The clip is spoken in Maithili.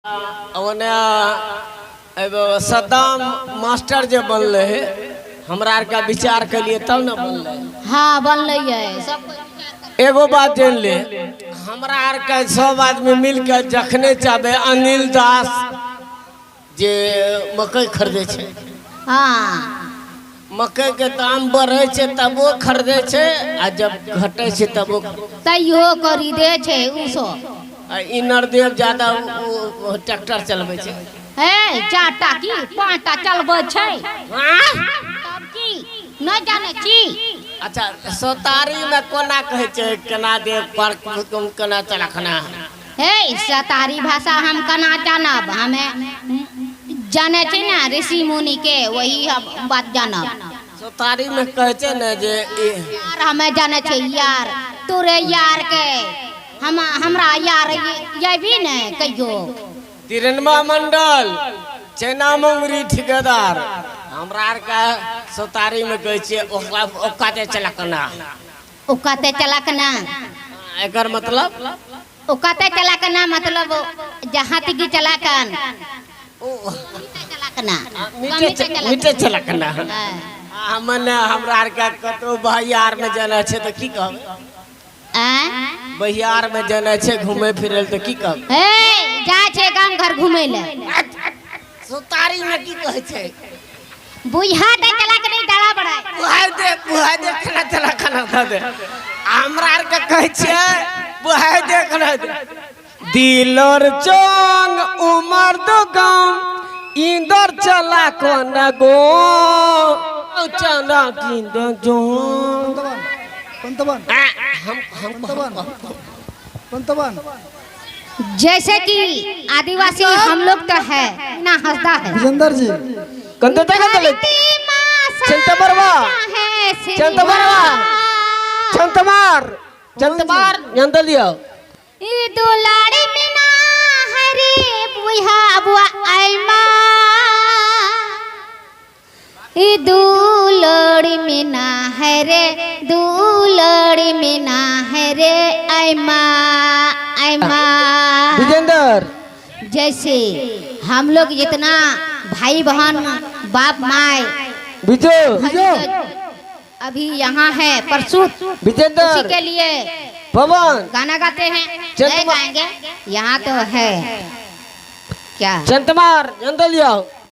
ओने एगो सद्दाम मास्टर जे बनलै है, हमरा आरके विचार केलिए तब ने बनलै। हाँ, बनलै है सब कोइ विचार कर। एगो बात जानि ले, हमरा आरके सब आदमी मिलके जखने चाहबै, अनिल दास जे मकई खरीदै छै, मकई के दाम बढ़ै छै तबो खरीदै छै, आ जब घटै छै तबो तैयो खरीदे छै उ सब। आ ई नरदेव ज्यादा ओ ट्रैक्टर चलबै छै। हे, चारटा की पाँचटा चलबै छै। तब की नहि जानै छी? अच्छा, सोतारी में कोना कहै छै, केना देव पर केना चलखना? हे, सतारी भाषा हम केना जानब? हमे जानै छी ने ऋषि मुनि के, वही हम बात जानब। सोतारी में कहै छै ने जे यार, हमे जानै छै यार, तोरे यार के हम हमरा यार यबी ने कहियो। तिरनमा मंडल चेना मंगरी ठेकेदार, हमरा आरके सोतारी में कहै छियै ओकरा ओकाते चलकना। ओ कते चलकना? एकर मतलब ओ कते चलकना मतलब जहाँ तक चलाकन ओ चलकना। मीटे चलकना। हाँ। मने हमरा आरके कतहु बहियार में जाना छै तऽ की कहबै? आँय? बहियार में जाना छै घूमे फिरे लए तऽ की कहबै? हे, जाइ छै गाम घर घूमै लए। सुतारी में की कहै छै? बुझा दे चला के नहीं डरा बड़ा। बुहाइ दे, बुहाइ दे, खाना चला खाना दऽ दे। हमरा आरके कहै छियै बुहाइ दे, खाना दे। दिलर चंग उमर दुगम इंदर चला कोन गो चना किंद जो पंतवन। हम हम पंतवन, पंतवन। जैसे कि आदिवासी हम लोग तो है ना, हंसदा है। विजेंद्र जी। कंते तक कंते चंतमरवा। चंतमरवा। चंतमार चंतमार यंत्र लियो। ई दुलारी मिना हरे बुहा बुआ आइमा, ई दुलड़ी मिना हरे, दुलड़ी मिना हरे आइमा आइमा। विजेंद्र। जैसे हम लोग जितना भाई बहन बाप माए बिजू। अभी यहाँ है परसुत, विजेंद्र। उसी के लिए पवन। गाना गाते हैं। चंद्रमा- नहीं गाएंगे, यहाँ तो है क्या? चंतमार यंत्र लियो।